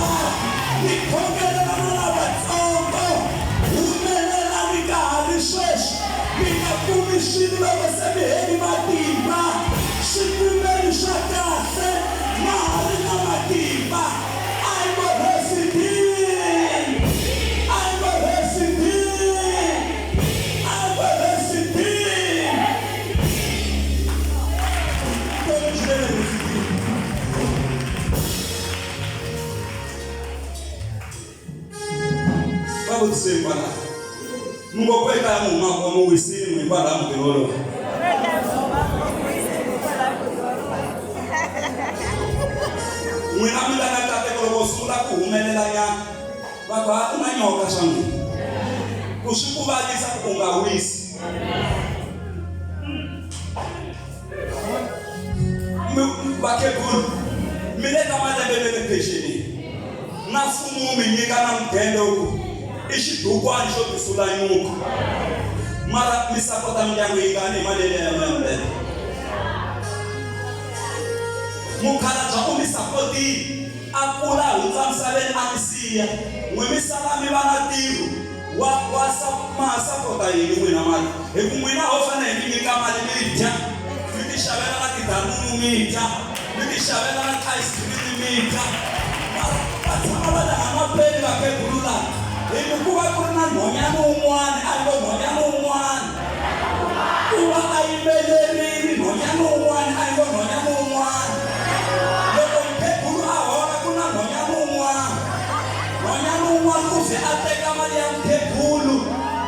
[SPEAKER 1] ni khongelela na lavatsongo. Humelelani ka ha ri sweswi, mi nga kumi swilo loko se mi heli matimba. Swi kumeni swa kahle ma ha ri na matimba. I'm a refugee. I'm a refugee. I'm a refugee. Vutomi byi le refugee. Va vutiseni kwalaho. Mi ngo kwe kaya mi humaka kona mi wisile n'wi hikwalaho mutini wolowo. N'wina mi nga na nkateko loko u sungula ku humelela nyana va ku ha ku na nyoka swa n'wina ku swi ku vavisa ku u nga wisi. Vakhegula mi le ka malembe me le phenxenini na mfumo wu mi nyika na mudende wu ku i xidukwani xo tisula nyuku mara mi sapota mindyangu yingani hi mali yeleyo ya mudende. Mukhalabye u mi sapotile a kula a hundza misaveni a mi siya n'wi mi sala mi va na ntirho wa wa sa ma ha sapota yini n'wina mali hi ku n'wina ho fanele hi mi nyika mali mi dya mi ti xavela na tidanunu mi dya mi ti xavela na ti-ice cream mi dya mara va tshama va le hanapeni vakhegulu lava hi ku ku va ku ri na nhwanyana wun'wana a ngo nhwanyana wun'wana ku va a yimbelerile nhwanyana wun'wana a ngo nhwanyana wun'wana loko mukhegulu a hola ku na nhwanyana wun'wana nhwanyana wun'wana u ze a teka mali ya mukhegulu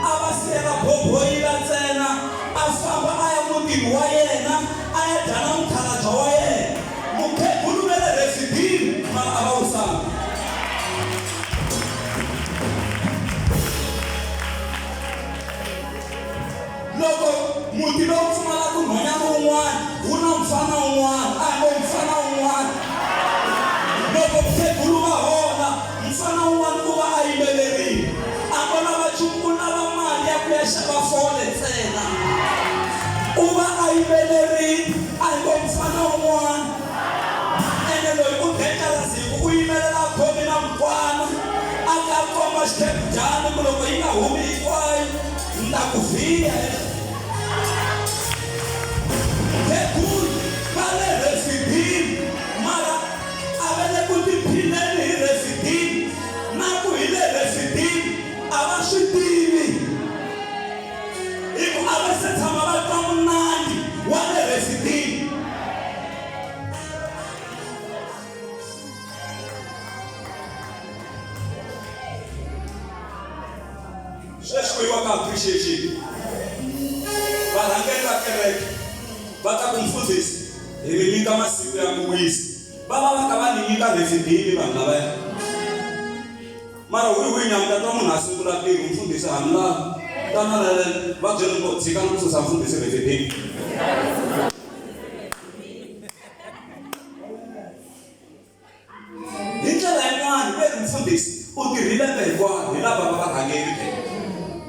[SPEAKER 1] a va siyela boboyila ntsena a famba a ya mutini wa yena a ya dya na mukhalabye wa yena mukhegulu ve le refidini mara a va wisanga. Loko muti lowu pfumalaka nhwanyana wun'wana wu na mufana wun'wana, a hi ngo mufana wun'wana. Loko mukhegulu va hola, mufana wun'wana u va a yimbelerile. A ngo lava nchumu, u lava mali ya ku ya xava fole ntsena. U va a yimbelerile, a hi ngo mufana wun'wana. Ene loyi u dangerous hi ku u yimelela a khome na mukwana a ka komba xikhephudyana ku loko yi nga humi hinkwayo ni ta ku vhiya. Mukhegulu va le refidini mara a va le ku tiphineni hi refidini na ku hi le refidini a va swi tivi hi ku a va se tshama va twa munandi wa le refidini. Sweswi ku yiwa ka appreciation. Varhangeri va kereke va ta ku mfundhisi hi mi nyika masiku ya ku wisa. Va va va ka va ni nyika refidini vanhu lavaya. Mara wihi wihi nyama ta twa munhu a sungula ntirho mfundhisi ha mi lavi. Tana va byela ngo tshikani ku susa mfundhisi refidini. Hi ndlela yin'wana, ve ri mufundhisi u tirhile lembe hinkwaro hi lava va varhangeri ke.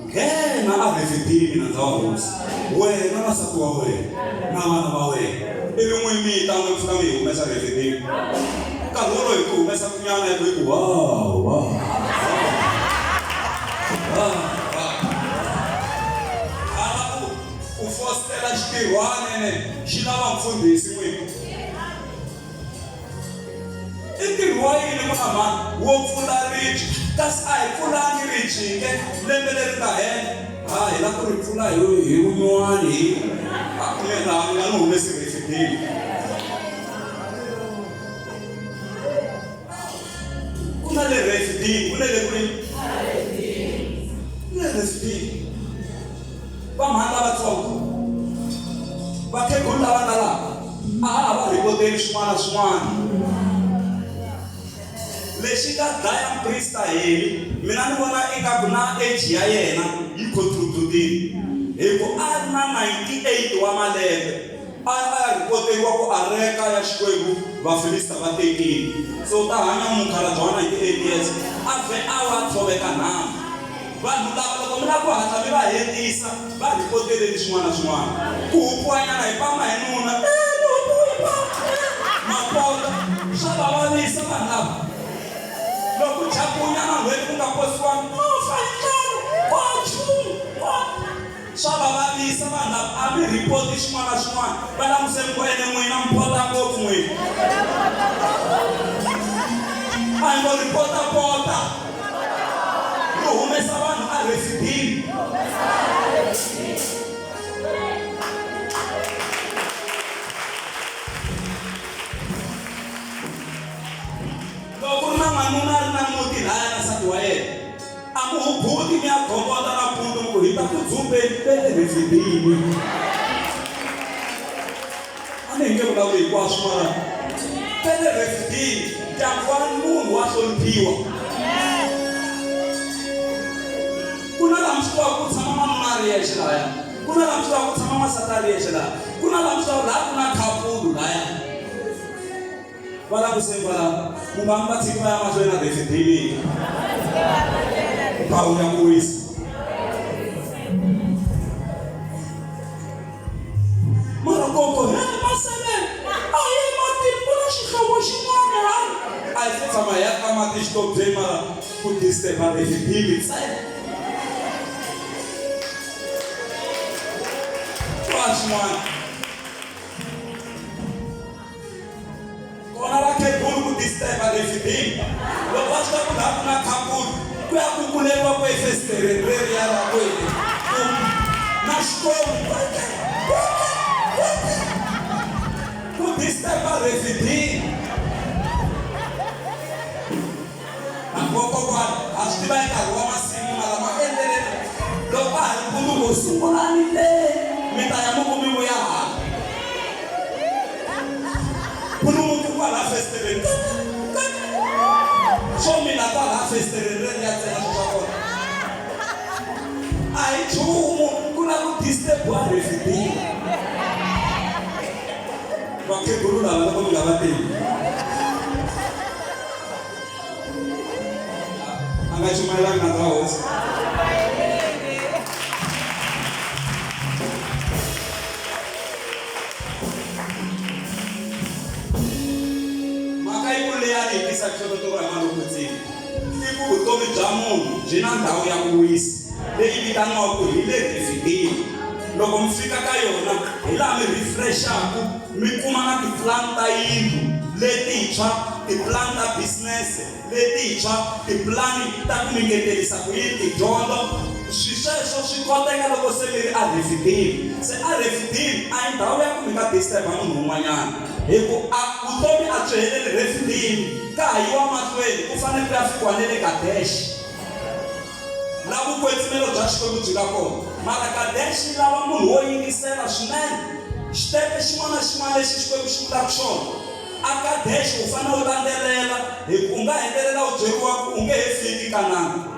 [SPEAKER 1] Nghena a refidini nandza wa hosi, wena na nsati wa wena na vana va wena, ivi n'wi mita n'wi pfuka mi hi humesa refidini. Nkarhi wolowo hi ku humesa kunyana hi ku hi ku wow wow wow wow. Hala ku ku fositela xitirhwana ene xi lava mfundhisi n'wini. I ntirho wa yini ku na mhani wo pfula ribye kasi a hi pfulangi ribye ke lembe leri nga hela ha hi la ku ri pfula hi hi vunyuwani hi mina mi nga ni humesi refidini ku na le refidini ku na le kwini ku le refidini Vamhani lavatsongo, vakhegulu lava nga laha, a ha ha va rhekoteli swin'wana na swin'wana. Lexi nga dlaya muprista Heli, mina ni vona ingaku na age ya yena yi contributile, hi ku a ri na 98 wa malembe a ya a ya rhipoteriwa ku areka ya Xikwembu Vafilista va tekile. Se u ta hanya mukhalabye wa 98 years a vhe a wa tshoveka nhamu. Vanhu lava loko mi lava ku hatla mi va hetisa, va rhipoteleni swin'wana na swin'wana. Ku hupiwanyana hi pama hi nuna, eh, ni hupiwe hi pama, eh, mapota, swa va vavisa vanhu lava. Loko ku chapunyana n'hweti ku nga posiwanga, no fa hi ndlala, kwa nchumu, kwa swa va vavisa vanhu lava. A mi rhipoti xin'wana na xin'wana, va languseni ku ene n'wina mi phota ngopfu n'wina. A hi ngo rhipota-pota. Ri humesa vanhu a refidini. Loko ku ri na n'wanuna a ri na muti laya na nsati wa yena, a mi hubuti mi ya gongondza nampundzu mi ku hi ta ku dzumbeni ve le refidini. A ni hi nge vulavuli hinkwaswo mara ve le refidini. Ndyangu wa munhu wa hloniphiwa. Ku na laha mi swi tivaka ku tshama n'wanuna a ri yexe lahaya. Ku na laha mi swi tivaka ku tshama n'wansati a ri yexe laha. Ku na laha mi swi tivaka laha ku na khapulu lahaya. Va la ku se kwala ku nga mi va tshiki va ya mahlweni na refidini. Ndhawu ya ku wisa. Mara gogo he masele a hi matini ku na xihlovo xin'wana hala. A hi se tshama hi ya ka mati xihlobyeni mara ku disturb refidini ntsena. Twa xin'wana. Kona vakhegulu ku disturb refidini loko va swi tiva ku laha ku na khapulu ku ya kukuleriwa ku efesitereni reriya ra kwele ku na xikomu ku disturb refidini vakokwana ha swi tiva hi nkarhi wa masimu mara ma endleleni loko va ha ri mpundzu ngo sungulani le mi ta ya mi ku mi vuya hala Pulumuku kwala festereni swo mina kwala festereni ri ya ntsena swo swa kona a hi nchumu ku na ku disturbiwa refidini vakhegulu lava loko mi nga va tivi a nga chumayelanga na bya hosi Mhaka yikulu leyi a ni yi tisa hlohlotelo hi malokotsini i ku vutomi bya munhu byi na ndhawu ya ku wisa leyi vitaniwaka hi le refidini. Loko mi fika ka yona hi laha mi refresh-aku mi kuma na tipulani ta yindlu letintshwa, tipulani ta business letintshwa, tipulani ta ku mi ngetelisa ku yini tidyondzo. Swi sweswo swi koteka loko se mi ri arefidini. Se arefidini a hi ndhawu ya ku mi nga disturb-a munhu un'wanyana hi ku a vutomi a byi heleli refidini, ka ha yiwa mahlweni ku fanele ku ya fikiwa ne le Kadesh la vukwetsimelo bya Xikwembu byi nga kona. Mara Kadesh yi lava munhu wo yingisela swinene. Xitepe xin'wana na xin'wana lexi Xikwembu xi vulaka xona A Kadesh u fanele u landzelela hi ku u nga hetelela u byeriwa ku u nge he fiki Kanana.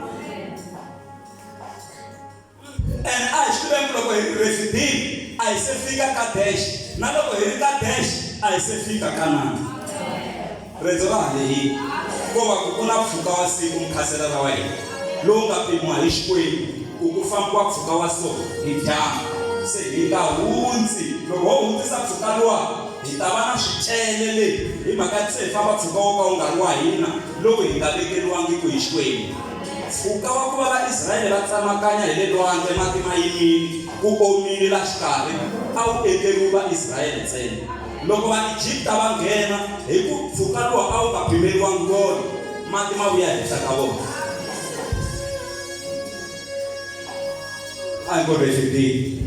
[SPEAKER 1] And a hi swi tiveni ku loko hi ri Refidim a hi se fika Kadesh na loko hi ri Kadesh a hi se fika Kanana. Riendzo ra ha lehile. Ko va ku ku na mpfhuka wa siku mukhaselana wa hina lowu nga pimiwa hi Xikwembu ku ku fambiwa mpfhuka wa so hi dyambu. Se hi nga hundzi loko ho hundzisa mpfhuka luwa Hi ta va na swicele le hi mhaka ya ku se hi famba mpfhuka wo ka wu nga ri wa hina lowu hi nga vekeriwangiki hi Xikwembu. Mpfhuka wa ku va Vaisrayele va tsemakanya hi le lwandle mati ma yimile, ku omile la xikarhi, a wu endleriwi Vaisrayele ntsena. Loko Vaegipta va nghena, hi ku mpfhuka lowu a wu nga pimeriwangi vona, mati ma vuya henhla ka vona. A hi ngo refidini.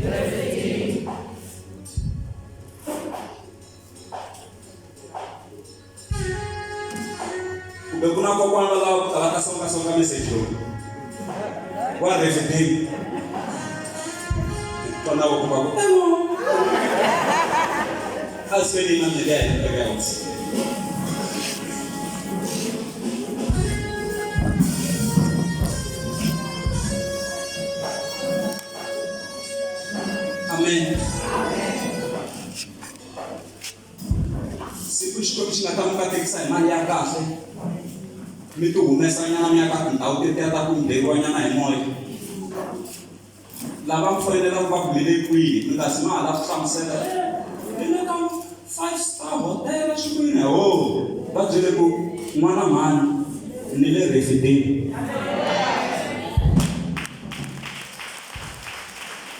[SPEAKER 1] Kumbe ku na kokwana va lava ku ta va ta songasonga meseji lowu wa refidini twana va kuma ku ewo a swi feli na miri ya hina eka hosi. Amen. Siku Xikwembu xi nga ta mi katekisa hi mali ya kahle mi ti humesa nyana mi ya ka tindhawu tetiya ta ku beriwa nyana hi moya lava mi foyinelaka va ku mi le kwihi mi nga zi ma ha la swi hlamusela hi le ka five star hotel swi kwini ho va byele ku n'wana mhani ni le refidini.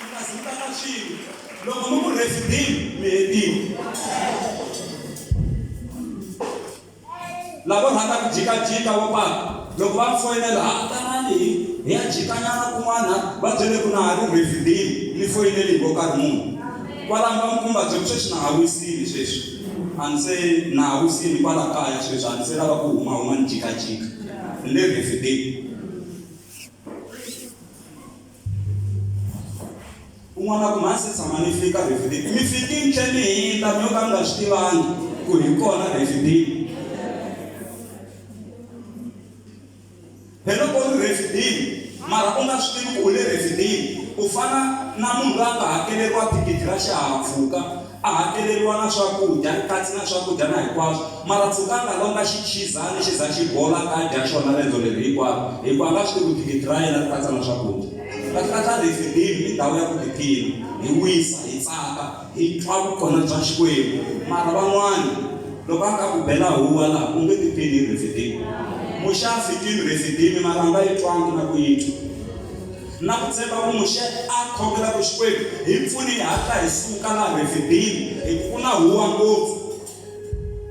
[SPEAKER 1] Mi nga zi mi ta na swilo. Loko mi ku Refidim, mi hetile. Lavo rhandza ku jikajika vo paka, loko va mi foyinela, ha tanani hi hi ya jikanyana kun'wana, va byele ku na ha ri Refidim, mi foyineli hi vo karhi muni. Kwalano va mi kuma va byele ku sweswi na ha wisile sweswi. A ni se na ha wisile kwala kaya sweswi, a ni se lava ku huma-huma ni jikajika. Ni le Refidim. Un'wana a ku, Mhani se tshama ni fika Refidim. Mi fikile mi tlhela mi hundza mi yo ka mi nga swi tivangi ku hi kona Refidim. Mara u nga swi tivi ku u le Refidimi. U fana na munhu loyi a nga hakeleriwa thikithi ra xihahampfhuka, a hakeleriwa na swakudya, ri katsi na swakudya na hinkwaswo, mara tshuka a nga longa xichizani xi za xi bola a ka dya xona riendzo leri hinkwaro, hikuva a nga swi tivi ku thikithi ra yena ri katsa na swakudya. Kahlekahle Refidimi i ndhawu ya ku tiphina, hi wisa, hi tsaka, hi twa vukona bya Xikwembu. Mara van'wana loko a ka ku bela huwa laha u nge tiphini hi Refidimi. Muxe a fikile Refidimi mara a nga yi twangi na ku yi twa. Na ku tshemba ku Muxe a khongela ku Xikwembu hi pfuni hi hatla hi suka laha Refidimi hi ku ku na huwa ngopfu.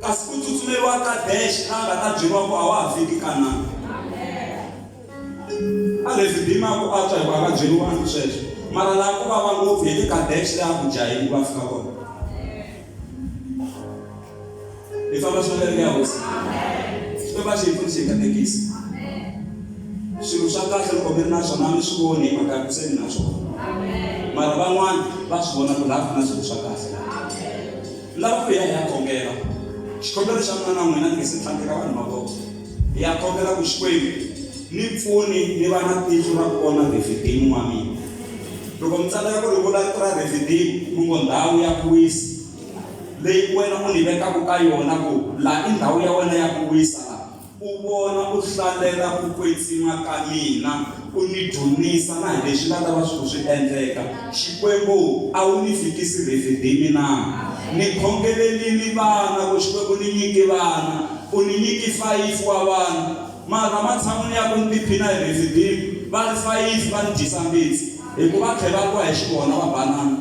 [SPEAKER 1] Kasi ku tsutsumeriwa Kadesh laha nga ta byeriwa ku a wa ha fiki Kanana. A Refidimi a ku antswa hikuva a nga byeriwangi sweswo. Mara laha ku vava ngopfu hi le Kadesh laha ku jahile va fika kona. Hi famba swin'we kereke ya Hosi. Xikwembu a xi hi pfuni xi hi katekisa. Swilo swa kahle loko mi ri na swona a mi swi voni hi mhaka ya ku se mi na swona. Mara van'wana va swi vona ku laha ku na swilo swa kahle. Ni lava ku hi ya hi ya khongela. Xikhongelo xa mina na n'wina ni nge se tlhandleka vanhu mavoko. Hi ya khongela ku Xikwembu ni pfuni ni va na tihlo ra ku vona Refidimu wa mina. Loko mi tsandzeka ku ri vula rito ra Refidimu mi ngo ndhawu ya ku wisa. Leyi wena u ni vekaka ka yona ku la i ndhawu ya wena ya ku wisa la, u vona u hlalela ku kwetsima ka mina, u ni dzunisa na hi leswi nga ta va swi ku swi endleka. Xikwembu, a wu ni fikisi Refidimi na? Ni khongelelini vana ku Xikwembu ni nyiki vana, u ni nyiki fayifi wa vana, mara matshan'wini ya ku ni tiphina hi Refidimi, va ri fayifi va ni dyisa mbitsi, hikuva va tlhe va lwa hi xivona va banana.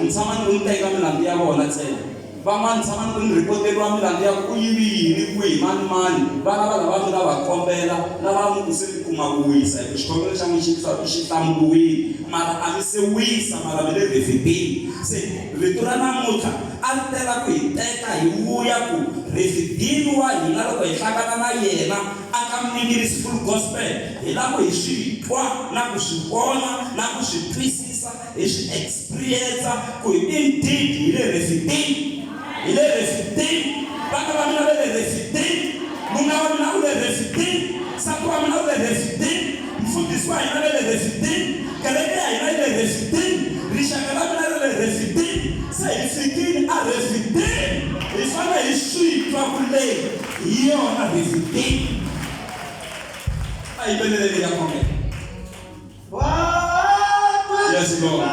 [SPEAKER 1] Ni tshama ni ku ni teka milandzu ya vona ntsena. Van'wana ni tshama ni ku ni rhipoteriwa milandzu ya ku u yivi yini, kwihi, mani mani. Vana va lava mi nga va kombela, lava mi ku se mi kuma ku wisa hi ku xikhongelo xa n'wina xi xi hlamuriwile, mara a mi se wisa, mara mi le Refidimi. Se rito ra namuntlha a ri tela ku hi teka hi vuya ku Refidimi wa hina loko hi hlangana na yena a ka Mninginisi Full Gospel hi lava ku hi swi twa na ku swi vona na ku swi twisisa. Hi swi experience ku indeed hi le Refidim, hi le Refidim, vana va mina va le Refidim, nuna wa mina u le Refidim, nsati wa mina u le Refidim, mfundhisi wa hina va le Refidim, kereke ya hina yi le Refidim, rixaka ra mina ri le Refidim. Se hi fikile a Refidim, hi fanele hi swi twa ku leyi hi yona Refidim. A hi yimbeleleni ya khongela. Yes, Lord.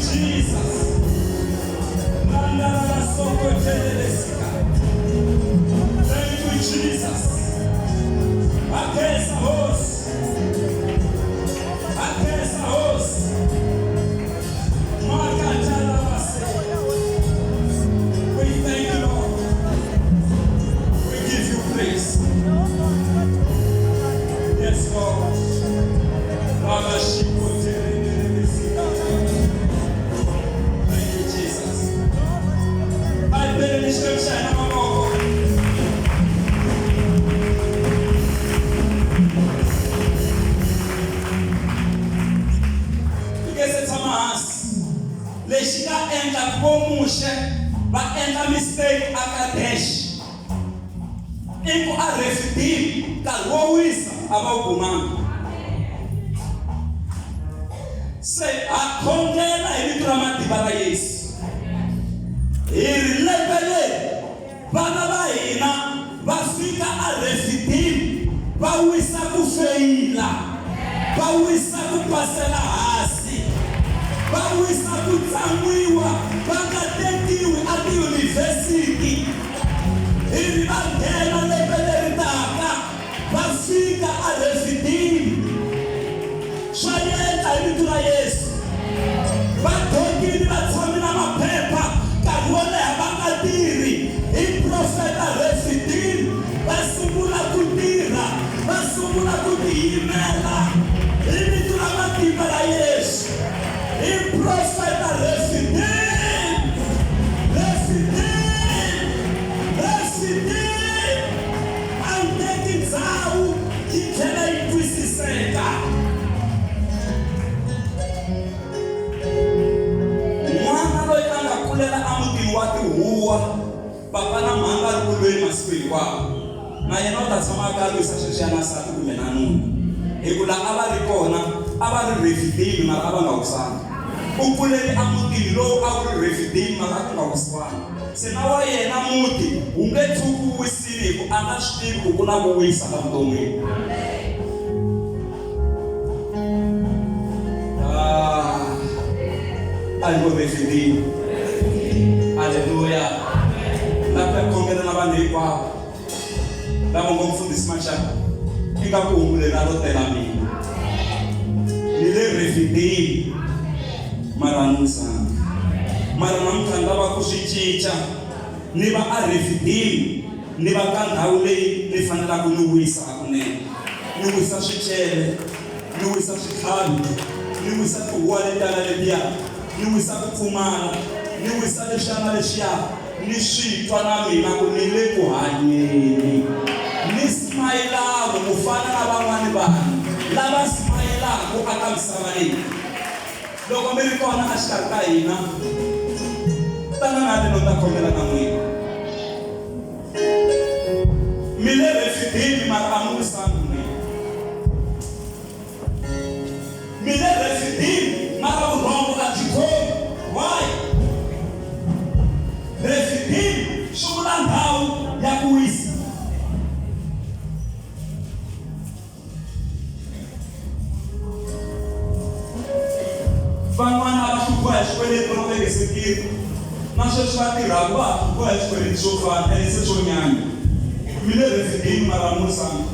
[SPEAKER 1] Jesus. Randalala soko telelesika. Thank you, Jesus. Akesa hosi. Akesa hosi. Makatalabase. We thank you, Lord. We give you praise. Yes, Lord. Rabashiko telelesika. Thank you, Jesus. A hi beleni Xikwembu xa hina mavoko. Hi nge se tshama hansi. Lexi nga endla ku vo Muxe va endla mistake a Kadesh i ku a Refidim nkarhi wo wisa a va wu kumanga. Se ha khongela hi vito ra matimba ra Yesu. Hi ri lembe leri vana va hina va fika a Refidim va wisa ku feyila, va wisa ku pasela hansi, va wisa ku tsan'wiwa va nga tekiwi a tiyunivhesiti. Hi ri va nghena lembe leri taka va fika a Refidim. Swa endla hi vito ra Yesu. Va dyondzile va tshame na maphepha nkarhi wo leha va nga tirhi. Hi profeta Refidim va sungula ku tirha, va sungula ku tiyimela hi vito ra matimba ra Yesu. Hi profeta Refidim. Refidim. Refidim. A wu teki ndhawu yi tlhela yi twisiseka. N'wana loyi a nga kulela emutini wa tihuwa, papa na mhani va ri ku lweni masiku hinkwawo, na yena u ta tshama a ka lwisa sweswiya na nsati kumbe na nuna. Hi ku laha a va ri kona a va ri Refidim mara a va nga wisanga. U kulele emutini lowu a wu ri Refidim mara a ku nga wisiwanga. Se na wa yena muti wu nge tshuki wu wisile hi ku a nga swi tivi ku ku na ku wisa evuton'wini. Ah, a hi ngo Refidim. Haleluya. La ku ya khongela na vanhu hinkwavo lava ngo mfundhisi Mashaka ingaku hungu leri a ro tela mina. Ni le Refidim mara a ni wisanga. Mara namuntlha ni lava ku swi cinca ni va a Refidim ni va ka ndhawu leyi ni fanelaka ni wisa hakunene. Ni wisa swicele, ni wisa switlhavi, ni wisa tihuwa letiya na letiya, ni wisa ku pfumala, ni wisa leswiya na leswiya, ni swi twa na mina ku ni le ku hanyeni. Ni smayilaka ku fana na van'wani vanhu lava smayilaka aka misava leyi. Loko mi ri kona exikarhi ka hina, tanani no ta khongela na n'wina. Mi le Refidim mara a mi wisanga n'wina. Mi le Refidim mara vurhongo a byi khomi. Why? Refidim swi vula ndhawu ya ku wisa. Van'wana va hluphiwa hi swikweleti va nga se tirha. Na sweswi va tirhaka va ha hluphiwa hi swikweleti swo fana ene se swo nyanya. Mi le Refidim mara a mi wisanga.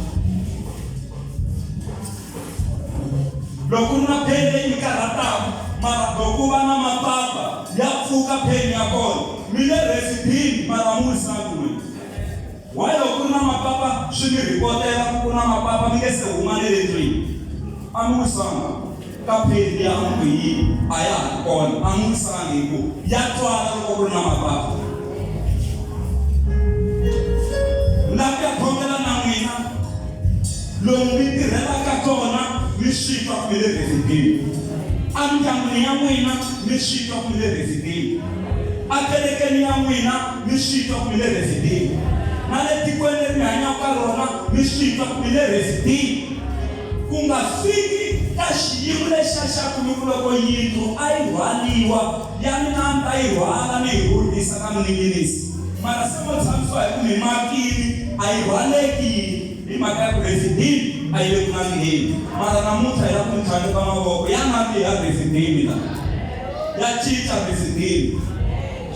[SPEAKER 1] Loko ku ri na pain leyi mi karhataka mara loko ku va na mapapa ya pfuka pain ya kona. Mi le Refidim mara a mi wisanga n'wina. Why loko ku ri na mapapa swi mi rhipotela ku ku na mapapa mi nge se huma ne le ndlwini. A mi wisanga. Ka pain liya a mi ku yini a ya ha ri kona a mi wisanga hi ku ya twala loko ku ri na mapapa. La ku ya khongela na n'wina lomu mi tirhelaka kona mi swi twa ku mi le Refidim. Emindyangwini ya n'wina mi swi twa ku mi le Refidim. Ekerekeni ya n'wina mi swi twa ku mi le Refidim. Na le tikweni leri mi hanyaka ka rona mi swi twa ku mi le Refidim. Ku nga fiki ka xiyimo lexiya xa ku mi ku loko yindlu a yi rhwaliwa ya mina a ni ta yi rhwala ni yi rhurhisa ka muninginisi. Mara se mo tshamisiwa hi ku mi makini a yi rhwaleki hi mhaka ya ku Refidim a yi le ku nandziheni. Mara namuntlha hi lava ku mi tlhandluka mavoko ya nandziha Refidim la. Ya cinca misigini.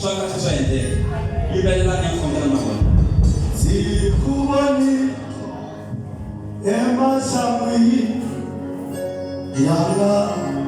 [SPEAKER 1] Swa kahle swa endleka. Yimbelelani ya khongela na vona.
[SPEAKER 2] Ndzi ku voni emaxangwini ya nga.